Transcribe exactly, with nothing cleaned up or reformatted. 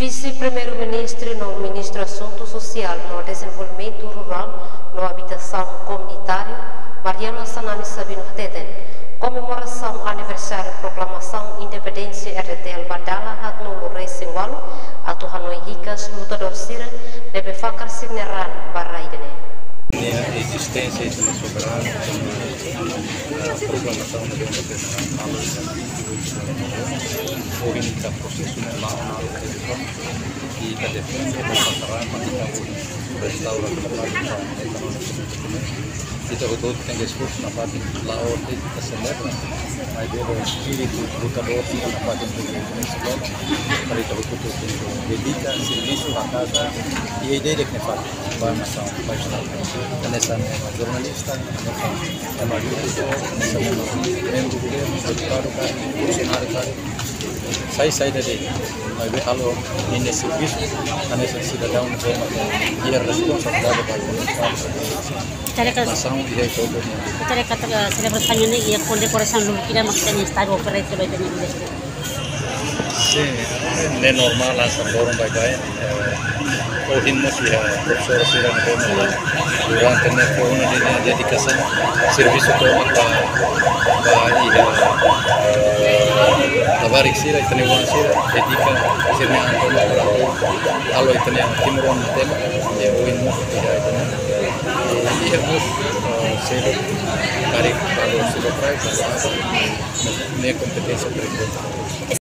Vise-Primeiru-Ministru no Ministru Asuntu Sosiál no Dezenvolvimentu Rurál no Abitasaun Komunitáriu, Mariano Assanami Sabino hateten, komemorasaun aniversáriu proklamasaun independénsia R D T L ba dala haatnulu resin ualu atu hanoin hikas lutadór sira ne'ebé fakar sira-nia raan ba rai ida-ne'e. Nia ezisténsia, ita-nia soberanu, ita-nia, eh, proklamasaun ne'ebé ita halo iha vinte e oito de novembro. Ohin ita prosesu ne'e la'o na ita defende, ita fakar raan, ita restaura, ita hotu-hotu tenke esforsu nafatin, la'ós de'it ita selebra, maibé ho espíritu lutadór sira nafatin, para ita hotu-hotu tenke dedika servisu ba kaza, i ida-idak ne'e fatin ba nasaun, ba estadu. Hanesan jornalista, hanesan ema agrikultór, hanesan ema membru governu, deputadu ka, funsionáriu ka, sai saida de'it, maibé halo ninia servisu hanesan sidadaun ne'ebé iha responsabilidade ba komunidade, Ita haree katak, nasaun, i ita haree katak, eh, selebrasaun ne'e iha kondekorasaun lubuk ida mak ita-nia estadu oferese ba ita-nia indústria. Sin, ne'e normál, hanesan loron baibain. Eh, ohin mós iha profesór sira ne'ebé durante ne'e foin ona ninia dedikasaun, servisu tomak ba, ba iha, eh, labarik sira, ita-nia oan sira, dedika sira-nia an tomak para halo ita-nia timoroan matenek, i ohin mós iha ita-nia, iha mós, eh, seluk karik halo seluk rai, halo asa, ne'e kompeténsia para ita.